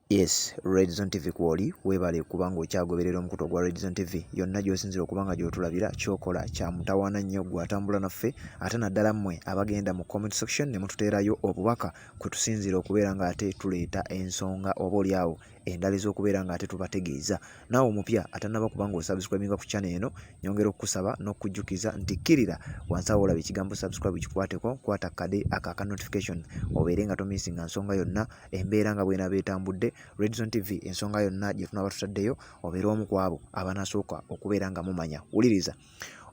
Yes, Red Zone TV kwoli, weebale kuba ng'okyagoberera omukutu ogwa Red Zone TV yonna gy'osinzira okuba nga gy'otulabira. Ky'okola kya mutawaana nnyo gwe atambula naffe, ate naddala mmwe abagenda mu comment section ne mututeerayo obubaka kwe tusinziira okubeera ng'ate tuleeta ensonga oba oli awo endala ez'okubeera ng'ate tubategeeza. Naawe omupya atannaba kuba ng'osubscribinga ku channel eno, nyongera okukusaba n'okukujjukiza nti kkirira wansi awo olaba ekigambo subscribe, kikwateko, kwata kade ako aka notification obeere nga tomisinga nsonga yonna embeera nga bw'enaaba etambudde. Red Zone TV ensonga yonna gye tunaaba tutaddeyo obeere omu ku abo abanasooka okubeera nga mumanya. Wuliriza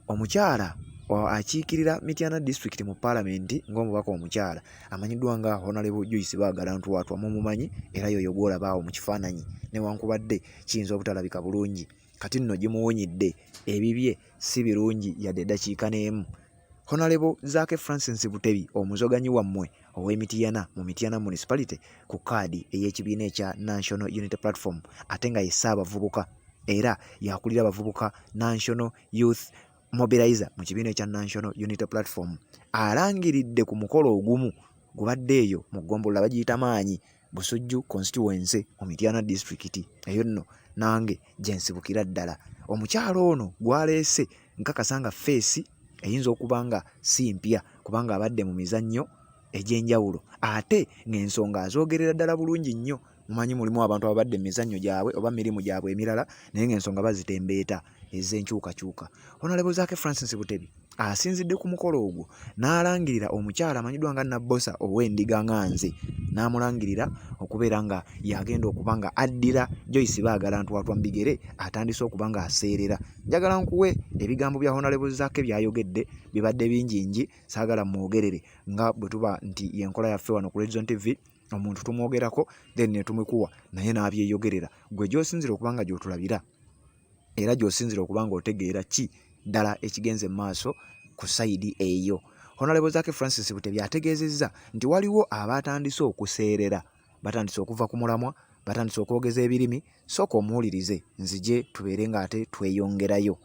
omukyala akiikirira Mityana District mu Palamenti ng'omubaka omukyala amanyiddwa nga Honorable Joyce Baagala Ntwatwa, mumumanyi, era yoyo gw'olaba awo mu kifaananyi newankubadde kiyinza obutalabika bulungi. Kati nno gimuwunyidde, ebibye si birungi yadde eddakiika n'emu. Honorable Zaake Francis Butebi, omuzoganyi wammwe ow'e Mityana mu Mityana Municipality ku kaadi ey'ekibiina ekya National Unity Platform, ate nga ye Ssaabavubuka era yakulira abavubuka National Youth Mobilizer mu kibiina ekya National Unity Platform, alangiridde ku mukolo ogumu gubadde eyo mu ggombolola bagiyita Maanyi, Busujju constituency mu Mityana disitulikiti, eyo nno nange gye nsibukira ddala. Omukyala ono gw'aleese nkakasa nga ffeesi eyinza okuba nga si mpya kubanga abadde mu mizannyo egy'enjawulo ate ng'ensonga azoogerera ddala bulungi nnyo. Mumanyi mulimu abantu ababadde mu mizannyo gyabwe oba mirimu gyabwe emirala naye ng'ensonga bazitembeeta ez'enkyukakyuka. Honorable Zaake Francis Butebi asinzidde ku mukolo ogwo n'alangirira omukyala amanyiddwa nga Nabbosa ow'Endiga nga nze, n'amulangirira okubeera nga y'agenda okuba nga addira Joyce Baagala Ntwatwa mu bigere atandise okuba nga aseerera. Njagala nkuwe ebigambo bya Honorable Zaake by'ayogedde, bibadde bingingi, saagala mwogerere nga bwe tuba nti y'enkola yaffe wano ku Red Zone TV, omuntu tumwogerako then ne tumikuwa naye n'abyeyogerera. Ggwe gy'osinzira okuba nga gy'otulabira era gy'osinzira okuba ng'otegeera ki ddala ekigenze mu maaso ku sayidi eyo. Honorable Zaake Francis Butebi ategeezezza nti waliwo abatandise okuseerera, batandise okuva ku mulamwa, batandise okwogeza ebirimi. Sooka omuwulirize nzije tubeere ng'ate tweyongerayo.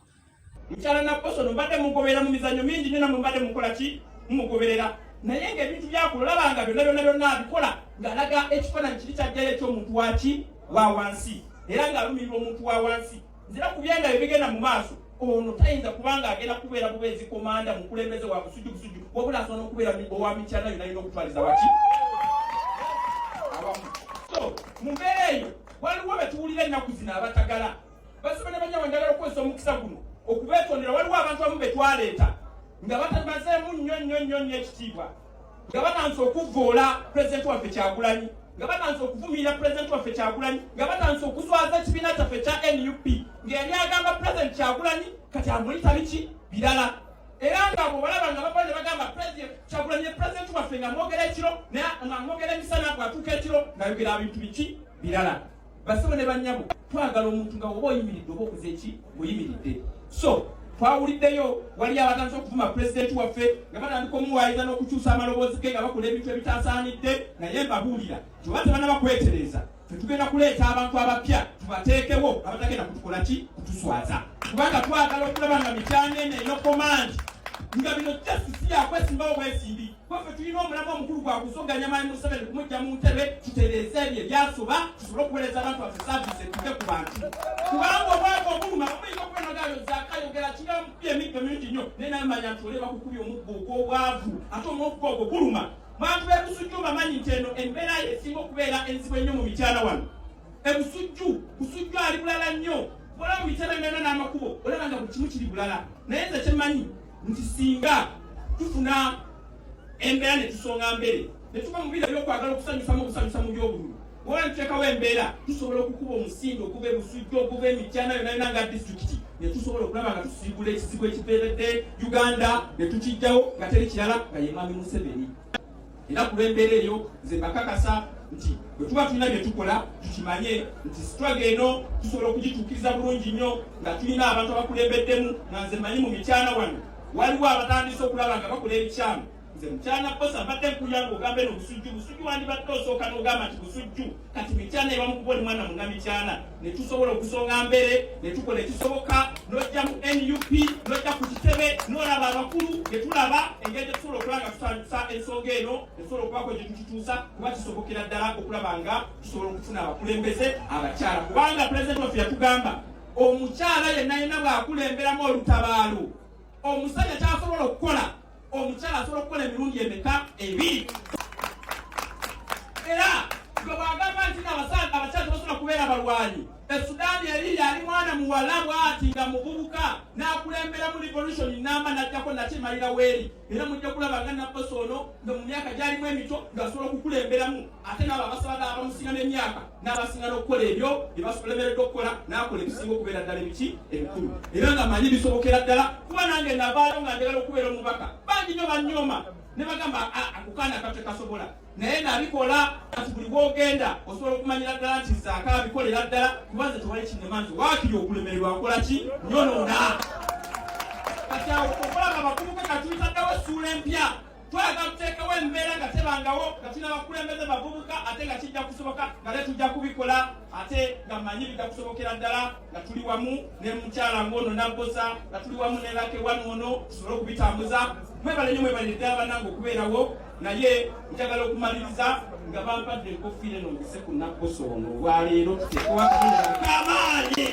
Mukyala Nabbosa ono mbadde mugoberera mu mizannyo mingi nnyo, namwe mbadde mukola ki, mumugoberera, naye ng'ebintu byakola olaba nga byonna byonna byonna abikola ng'alaga ekifaananyi kiri kyajjayo eky'omuntu waki wa wansi era ng'alumirirwa omuntu wa wansi. Nzira ku byenda ebigenda mu maaso, ono tayinza kubanga agenda kubeera bubeezi komanda mukulembeze wa Busujju Busujju, wabula asobola n'okubeera owa Mityana yonna, alina okutwaliza waki awamu. So mu mbeera eyo waliwo betuwulira ennaku zino abatagala basaba ne banyawe. Njagala okukozesa omukisa guno okubeetondera. Waliwo abantu abamu betwaleeta nga batamazeemu nnyo nnyo nnyo nnyo ekitiibwa, nga batandise okuvvoola pulezidenti waffe Kyagulanyi, nga batandise okuvumirira pulezidenti waffe Kyagulanyi, nga batandise okuswaza ekibiina kyaffe ekya NUP, ng'eyali agamba Pulezidenti Kyagulanyi kati amuyita biki birala, era nga bwebalaba nga bava ne bagamba Pulezidenti Kyagulanyi ye pulezidenti waffe, nga mwogera ekiro nga mwogera emisana, bw'atuuka ekiro ng'ayogera bintu biki birala. Basebo ne bannyabo, twagala omuntu nga oba oyimiridde oba okuze eki oyimiridde. So twawuliddeyo wali abatandise okuvuma pulezidenti waffe nga batandika omuwaayiza n'okukyusa amaloboozi ge nga bakola ebintu ebitasaanidde, naye mbabuulira nti oba tebanaba kwetereeza, ffe tugenda kuleeta abantu abapya tubateekewo abatagenda kutukola ki, kutuswaza, kubanga twagala okulaba nga Mityana eno eno command nga bino just si yakwesimbawo bwesimbi. Kwaffe tulina omulamu omukulu gwa kuzoganya Mwami Museveni kumujja mu ntebe, tutereeze ebyo ebyasoba, tusobole okuweereza abantu baffe, service etuuke ku bantu, kubanga obwavu obuluma. Omuyinza okuba nagayo zaakayogera kinamukubya emiggo mingi nnyo, naye namanya nti ole bakukubya omuggo ogw'obwavu, ate omuggo ogwo guluma. Bantu b'e Busujju bamanyi nti eno embeera ye esinga okubeera enzibu ennyo mu Mityana wano e Busujju. Busujju ali bulala nnyo, olaba mu Mityana yonna n'amakubo olaba nga buli kimu kiri bulala, naye nze kyemmanyi nti singa tufuna embeera ne tusonga mbere ne tuva mu biro ebyokwagala okusanyusamu okusanyusa mu by'obululu, oba netuteekawo embeera, tusobola okukuba omusinde okuva e Busujju, okuva Emityana yonna yonna nga disitulikiti, ne tusobola okulaba nga tusiigula ekizibu ekibeeredde Uganda ne tukijjawo nga teri kirala nga ye Mwami Museveni. Era ku lw'embeera eyo nze mbakakasa nti bwe tuba tulina bye tukola, tukimanye nti struggle eno tusobola okugituukiriza bulungi nnyo nga tulina abantu abakulembeddemu, nga nze mmanyi mu Mityana wano waliwo abatandise okulaba nga bakola ebikyamu. Nze mukyala Bosa mbadde nkulya ng'ogamba eno Busujju, Busujju wandibadde osooka n'ogamba nti Busujju. Kati Mityana ebamu kuba oli mwana Munnamityana, ne tusobola okusonga mbere ne tukola ekisoboka, n'ojja mu NUP, n'ojja ku kitebe, n'olaba abakulu, ne tulaba engeri gye tusobola okulaba nga tutandisa ensonga eno, ne tusobola okubaako gye tukituusa, kuba kisobokera ddala okulaba nga tusobola okufuna abakulembeze abakyala, kubanga pulezidenti waffe yatugamba omukyala yenna yenna bw'akulemberamu olutabaalo, omusajja kyasobola okukola, omukyala asobola okukola emirundi emeka? Ebiri. Era gwe bwagamba nti abakyala tebasobola kubeera balwanyi, Esudaani eri yali mwana muwala bwati nga muvubuka n'akulemberamu revolution namba n'ajjako nakimalira weeri. Era mujja kulaba nga Nabbosa ono nga mu myaka gyalimu emito ng'asobola okukulemberamu ate n'abo abasabaga abamusinga n'emyaka n'abasinga n'okukola ebyo bye basulemereddwa okukola, n'akola ebisinga okubeera ddala ebiki ebikulu. Era nga manyi bisobokera ddala, kuba nange navaayo nga njagala okubeera omubaka, bangi nnyo banyooma ne bagamba akukaana akato tekasobola, naye nabikola. Kati buli bwogenda osobola okumanyira ddala nti Zaake abikolera ddala, kuba nze tewali kinnema, nze waakiri okulemererwa nkola ki nyonoona. Kati awo okulaba abavubuka katuyitaddewo essuula empya, twagala tuteekewo embeera nga tebangawo, nga tulina abakulembeze bavubuka, ate nga kijja kusoboka, nga te tujja kubikola, ate nga manyi bijja kusobokera ddala nga tuli wamu ne mukyala ng'ono Nabbosa, nga tuli wamu ne Lake wanu ono, tusobole okubitambuza. Mwebale nnyo, mwebalire ddala bannange okubeerawo. Naye njagala okumaliriza nga bampadde enkofiira eno ngise ku Nabbosa ono olwaleero, tuteekewo akabonero ak'amaanyi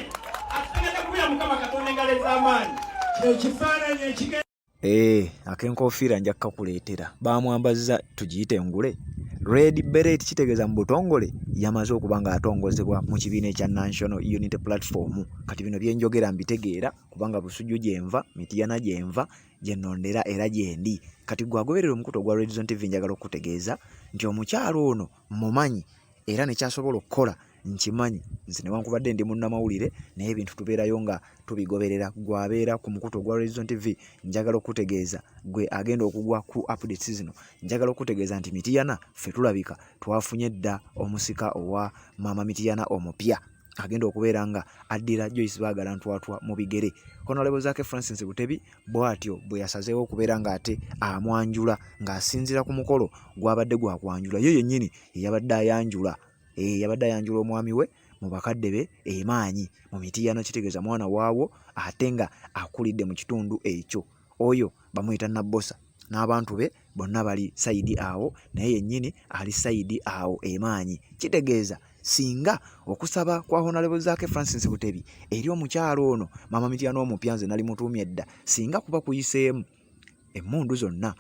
atutegedde kubira Mukama Katonda engalo ez'amaanyi. Kyekifaananyi ekigenda Ee, ak'enkofiira nja kukakuleetera. Baamwambazza tugiyite engule. Red Beret kitegeeza mu butongole yamaze okuba ng'atongozebwa mu kibiina ekya National Unity Platform. Kati bino bye njogera mbitegeera kubanga Busujju gye nva, Mityana gye nva, gye nnondera era gyendi. Kati ggwe agoberera omukutu ogwa Red Zone TV njagala okukutegeeza nti omukyala ono mmumanyi era ne ky'asobola okukola nkimanyi. Nze newankubadde ndi munnamawulire naye ebintu tubeerayo nga tubigoberera. Ggwe abeera ku mukutu ogwa Red Zone TV njagala okukutegeeza, ggwe agenda okugwa ku updates zino, njagala okukutegeeza nti Mityana ffe tulabika twafunye dda omusika owa Maama Mityana omupya agenda okubeera nga addira Joyce Baagala Ntwatwa mu bigere. Honorable Zaake Francis Butebi bw'atyo bwe yasazeewo okubeera ng'ate amwanjula ng'asinziira ku mukolo gwabadde gwa kwanjula, ye yennyini yeyabadde ayanjula, yabadde ayanjula omwami we mu bakadde be emaanyi mu Mityana, kitegeeza mwana waawo ate nga akulidde mu kitundu ekyo. Oyo bamuyita Nabbosa n'abantu be bonna bali sayidi awo, naye yennyini ali sayidi awo emaanyi. Kitegeeza singa okusaba kwa Honorable Zaake Francis Butebi eri omukyalo ono Maama Mityana omupya, nze nali mutuumye dda, singa kuba kuyiseemu emmundu zonna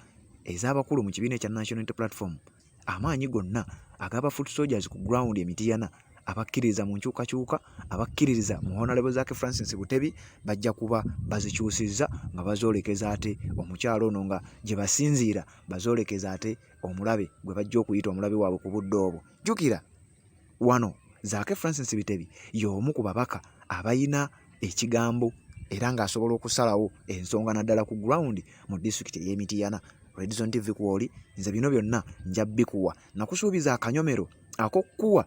ez'abakulu mu kibiina ekya National Unity Platform, amaanyi gonna ag'aba foot soldiers ku ground e Mityana, abakkiririza mu nkyukakyuka, abakkiririza mu Honorable Zaake Francis Butebi, bajja kuba bazikyusizza nga bazoolekeza ate omukyalo ono, nga gye basinziira bazoolekeza ate omulabe gwe bajja okuyita omulabe waabwe ku budde obwo. Jjukira wano Zaake Francis Bitebi y'omu ku babaka abalina ekigambo era ng'asobola okusalawo ensonga naddala ku ground mu disitulikiti ey'e Mityana. Red Zone TV kw'oli, nze bino byonna nja bikuwa. Nakusuubiza akanyomero ak'okukuwa.